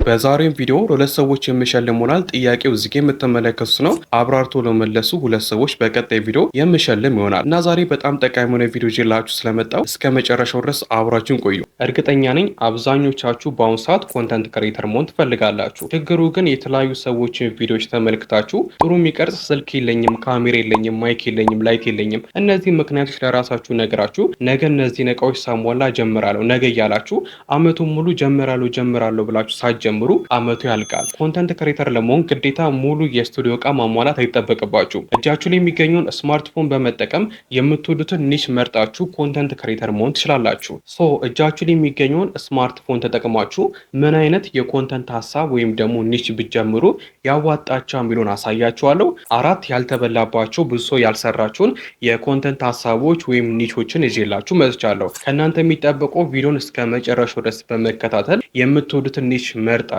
በዛሬው ቪዲዮ ለሁለት ሰዎች የምሸልም ይሆናል። ጥያቄው እዚህ ጋ የምትመለከቱት ነው። አብራርቶ ለመለሱ ሁለት ሰዎች በቀጣይ ቪዲዮ የምሸልም ይሆናል እና ዛሬ በጣም ጠቃሚ የሆነ ቪዲዮ ይዤላችሁ ስለመጣሁ እስከ መጨረሻው ድረስ አብራችሁን ቆዩ። እርግጠኛ ነኝ አብዛኞቻችሁ በአሁኑ ሰዓት content creator መሆን ትፈልጋላችሁ። ችግሩ ግን የተለያዩ ሰዎችን ቪዲዮዎች ተመልክታችሁ ጥሩ የሚቀርጽ ስልክ የለኝም፣ ካሜራ የለኝም፣ mic የለኝም፣ light የለኝም፣ እነዚህ ምክንያቶች ለራሳችሁ ነግራችሁ ነገ እነዚህን እቃዎች ሳሟላ ጀምራለሁ ነገ እያላችሁ አመቱን ሙሉ ጀምራለሁ ጀምራለሁ ብላችሁ ሳትጀምሩ አመቱ ያልቃል። Content creator ለመሆን ግዴታ ሙሉ የስቱዲዮ እቃ ማሟላት አይጠበቅባችሁም። እጃችሁ ላይ የሚገኘውን ስማርትፎን በመጠቀም የምትወዱትን niche መርጣችሁ content creator መሆን ትችላላችሁ። So እጃችሁ ላይ የሚገኘውን ስማርትፎን ተጠቅማችሁ ምን አይነት የ content ሀሳብ ወይም ደግሞ niche ብትጀምሩ ያዋጣችኋል የሚለውን አሳያችኋለሁ። አራት ያልተበላባቸው፣ ብዙ ሰው ያልሰራቸውን የ content ሀሳቦች ወይም niche ኦችን ይዤላችሁ መጥቻለሁ። ከእናንተ የሚጠበቀው ቪዲዮን እስከ መጨረሻው ድረስ በመከታተል የምትወዱትን niche መርጣችሁ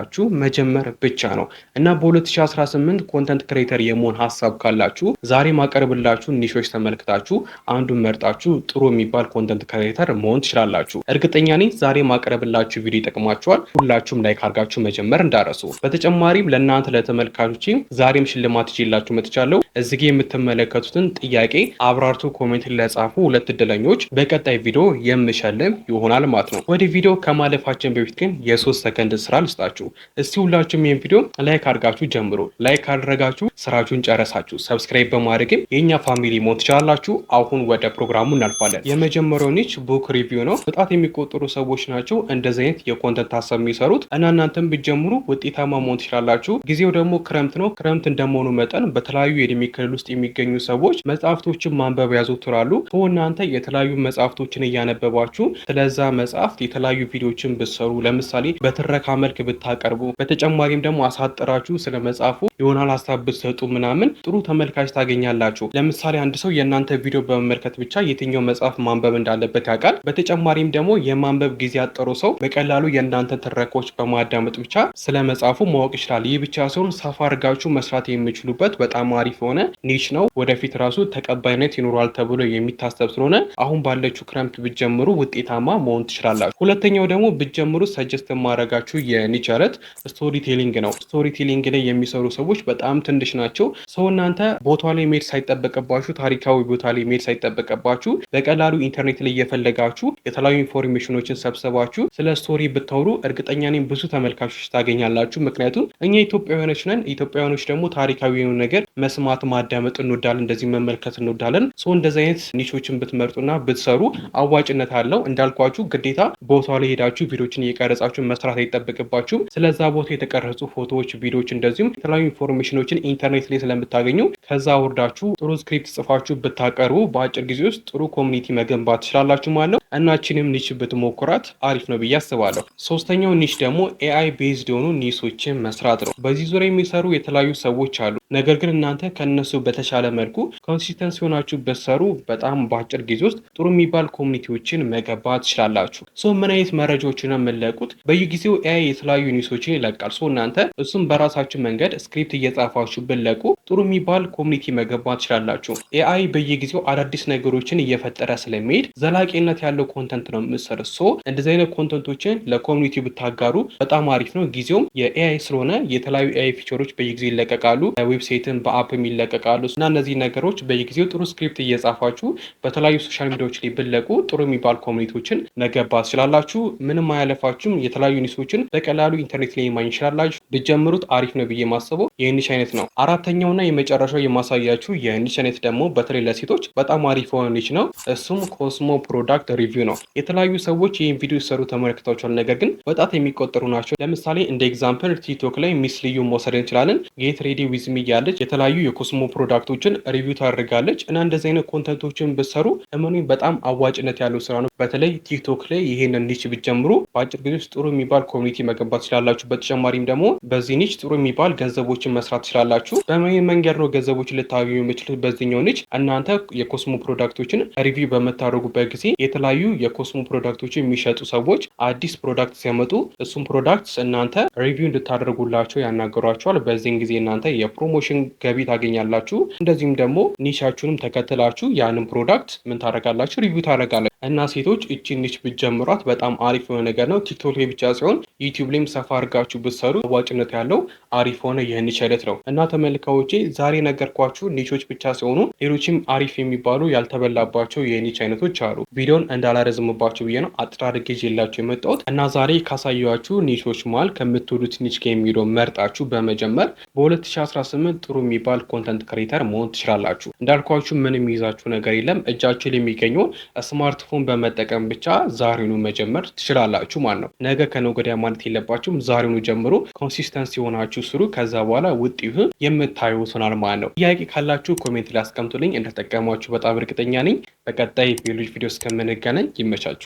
መጀመር ብቻ ነው እና በ2018 content creator የመሆን ሀሳብ ካላችሁ ዛሬ ማቀርብላችሁ niche ኦች ተመልክታችሁ አንዱን መርጣችሁ ጥሩ የሚባል content creator መሆን ትችላላችሁ። እርግጠኛ ነኝ ዛሬ ማቀርብላችሁ ቪዲዮ ይጠቅማችኋል። ሁላችሁም like አድርጋችሁ መጀመር እንዳትረሱ። በተጨማሪም ለእናንተ ለተመልካቾች ዛሬም ሽልማት ይዤላችሁ መጥቻለሁ። እዚህ ጋ የምትመለከቱትን ጥያቄ አብራርቶ comment ለጻፉ ሁለት እድለኞች በቀጣይ ቪዲዮ የምሸልም ይሆናል ማለት ነው። ወደ ቪዲዮ ከማለፋችን በፊት ግን የ3 ሰከንድ ስራ ልስጣችሁ። እስቲ ሁላችሁም ይህን ቪዲዮ like አድርጋችሁ ጀምሩ። Like ካደረጋችሁ ስራችሁን ጨረሳችሁ። Subscribe በማድረግም የእኛ family መሆን ትችላላችሁ። አሁን ወደ ፕሮግራሙ እናልፋለን። የመጀመሪያው niche book review ነው። በጣት የሚቆጠሩ ሰዎች ናቸው እንደዚህ አይነት የ content ሀሳብ የሚሰሩት እና እናንተም ብትጀምሩ ውጤታማ መሆን ትችላላችሁ። ጊዜው ደግሞ ክረምት ነው። ክረምት እንደመሆኑ መጠን በተለያዩ የእድሜ ክልል ውስጥ የሚገኙ ሰዎች መጽሐፍቶችን ማንበብ ያዘወትራሉ። እናንተ የተለያዩ መጽሐፍቶችን እያነበባችሁ ስለዛ መጽሐፍት የተለያዩ ቪዲዮችን ብትሰሩ፣ ለምሳሌ በትረካ መልክ ብታቀርቡ፣ በተጨማሪም ደግሞ አሳጥራችሁ ስለ መጽሐፉ የሆናል ሀሳብ ብትሰጡ ምናምን ጥሩ ተመልካች ታገኛላችሁ። ለምሳሌ አንድ ሰው የእናንተ ቪዲዮ በመመልከት ብቻ የትኛው መጽሐፍ ማንበብ እንዳለበት ያውቃል። በተጨማሪም ደግሞ የማንበብ ጊዜ ያጠረው ሰው በቀላሉ የእናንተ ትረካዎች በማዳመጥ ብቻ ስለ መጽሐፉ ማወቅ ይችላል። ይህ ብቻ ሳይሆን ሰፋ አድርጋችሁ መስራት የሚችሉበት በጣም አሪፍ የሆነ niche ነው። ወደፊት ራሱ ተቀባይነት ይኖረዋል ተብሎ የሚታሰብ ስለሆነ አሁን ባለችው ክረምት ብትጀምሩ ውጤታማ መሆን ትችላላችሁ። ሁለተኛው ደግሞ ብትጀምሩ suggest የማደርጋችሁ የ niche አይነት story telling ነው። Story telling ላይ የሚሰሩ ሰዎች በጣም ትንሽ ናቸው። So እናንተ ቦታ ላይ መሄድ ሳይጠበቅባችሁ፣ ታሪካዊ ቦታ ላይ መሄድ ሳይጠበቅባችሁ በቀላሉ ኢንተርኔት ላይ እየፈለጋችሁ የተለያዩ information ኦችን ሰብስባችሁ ስለ story ብታወሩ እርግጠኛ ነኝ ብዙ ተመልካቾች ታገኛላችሁ። ምክንያቱም እኛ ኢትዮጵያውያኖች ነን። ኢትዮጵያውያኖች ደግሞ ታሪካዊ የሆነ ነገር መስማት ማዳመጥ እንወዳለን፣ እንደዚህ መመልከት እንወዳለን። So እንደዚህ አይነት niche ኦችን ብትመርጡና ብትሰሩ አዋጭነት አለው። እንዳልኳችሁ ግዴታ ቦታው ላይ ሄዳችሁ ቪዲዮችን እየቀረጻችሁ መስራት አይጠበቅባችሁም። ስለዛ ቦታ የተቀረጹ ፎቶዎች፣ ቪዲዮዎች እንደዚሁም የተለያዩ information ኦችን ኢንተርኔት ላይ ስለምታገኙ ከዛ አውርዳችሁ ጥሩ script ጽፋችሁ ብታቀርቡ በአጭር ጊዜ ውስጥ ጥሩ community መገንባት ትችላላችሁ ማለት ነው። እና ይቺንም niche ብትሞክሯት አሪፍ ነው ብዬ አስባለሁ። ሶስተኛው niche ደግሞ AI based የሆኑ news ኦችን መስራት ነው። በዚህ ዙሪያ የሚሰሩ የተለያዩ ሰዎች አሉ። ነገር ግን እናንተ ከነሱ በተሻለ መልኩ consistent ሆናችሁ ብትሰሩ በጣም በአጭር ጊዜ ውስጥ ጥሩ የሚባል community ዎችን መገንባት ትችላላችሁ። So ምን አይነት መረጃዎችን ነው የምንለቁት? በየጊዜው AI የተለያዩ news ኦችን ይለቃል። So እናንተ እሱም በራሳችሁ መንገድ script እየጻፋችሁ ብትለቁ ጥሩ የሚባል community መገንባት ትችላላችሁ። AI በየጊዜው አዳዲስ ነገሮችን እየፈጠረ ስለሚሄድ ዘላቂነት ያለው content ነው የምትሰሩት። So እንደዚህ አይነት content ኦችን ለ community ብታጋሩ በጣም አሪፍ ነው። ጊዜውም የ AI ስለሆነ የተለያዩ AI feature ኦች በየጊዜው ይለቀቃሉ። Website ን በ app ም ይለቀቃሉ እና እነዚህ ነገሮች በየጊዜው ጥሩ script እየጻፋችሁ በተለያዩ social media ዎች ላይ ብትለቁ ጥሩ የሚባል community ዎችን መገንባት ትችላላችሁ። ምንም አያለፋችሁም። የተለያዩ news ኦችን በቀላሉ ኢንተርኔት ላይ ማግኘት ይችላላችሁ። ብትጀምሩት አሪፍ ነው ብዬ ማስበው የ niche አይነት ነው። አራተኛውና የመጨረሻው የማሳያችሁ የ niche አይነት ደግሞ በተለይ ለሴቶች በጣም አሪፍ የሆነ niche ነው። እሱም cosmo product review ነው። የተለያዩ ሰዎች ይህን ቪዲዮ ሲሰሩ ተመልክታችኋል። ነገር ግን በጣት የሚቆጠሩ ናቸው። ለምሳሌ እንደ example ቲክቶክ ላይ ሚስ ልዩ መውሰድ እንችላለን። Get ready with me እያለች የተለያዩ የ cosmo product ኦችን review ታደርጋለች እና እንደዚህ አይነት content ኦችን ብትሰሩ እመኑኝ በጣም አዋጭነት ያለው ስራ ነው። በተለይ ቲክቶክ ላይ ይሄንን niche ብትጀምሩ በአጭር ጊዜ ውስጥ ጥሩ የሚባል community መገንባት ትችላላችሁ። በተጨማሪም ደግሞ በዚህ niche ጥሩ የሚባል ገንዘቦችን መስራት ትችላላችሁ። በምን መንገድ ነው ገንዘቦችን ልታገኙ የምትችሉት? በዚህኛው niche እናንተ የ cosmo product ኦችን review በምታደርጉበት ጊዜ የተለያዩ የ cosmo product ኦችን የሚሸጡ ሰዎች አዲስ product ሲያመጡ እሱም product እናንተ review እንድታደርጉላቸው ያናግሯችኋል። በዚህን ጊዜ እናንተ የ promotion ገቢ ታገኛላችሁ። እንደዚሁም ደግሞ niche ኣችሁንም ተከትላችሁ ያንን product ምን ታደርጋላችሁ? Review ታደርጋላችሁ። እና ሴቶች እቺን niche ብትጀምሯት በጣም አሪፍ የሆነ ነገር ነው። ቲክቶክ ላይ ብቻ ሳይሆን ዩቲዩብ ላይም ሰፋ አድርጋችሁ ብትሰሩ አዋጭነት ያለው አሪፍ ሆነ የ niche አይነት ነው። እና ተመልካቾቼ፣ ዛሬ ነገርኳችሁ niche ኦች ብቻ ሲሆኑ ሌሎችም አሪፍ የሚባሉ ያልተበላባቸው የ niche አይነቶች አሉ። ቪዲዮን እንዳላረዝምባችሁ ብዬ ነው አጥር አድርጌ ይዤላችሁ የመጣሁት። እና ዛሬ ካሳየኋችሁ niche ኦች መሀል ከምትወዱት niche የሚለው መርጣችሁ በመጀመር በ2018 ጥሩ የሚባል content creator መሆን ትችላላችሁ። እንዳልኳችሁ ምንም የሚይዛችሁ ነገር የለም። እጃችሁ ላይ የሚገኘውን ስማርትፎን በመጠቀም ብቻ ዛሬውኑ መጀመር ትችላላችሁ ማለት ነው። ነገ ከነገ ወዲያ ማለት የለባችሁም። ዛሬውኑ ጀምሮ consistency ሆናችሁ ስሩ። ከዛ በኋላ ውጤቱን የምታዩት ይሆናል ማለት ነው። ጥያቄ ካላችሁ comment ላይ አስቀምጡልኝ። እንደተጠቀማችሁ በጣም እርግጠኛ ነኝ። በቀጣይ በሌሎች ቪዲዮ እስከምንገናኝ ይመቻችሁ።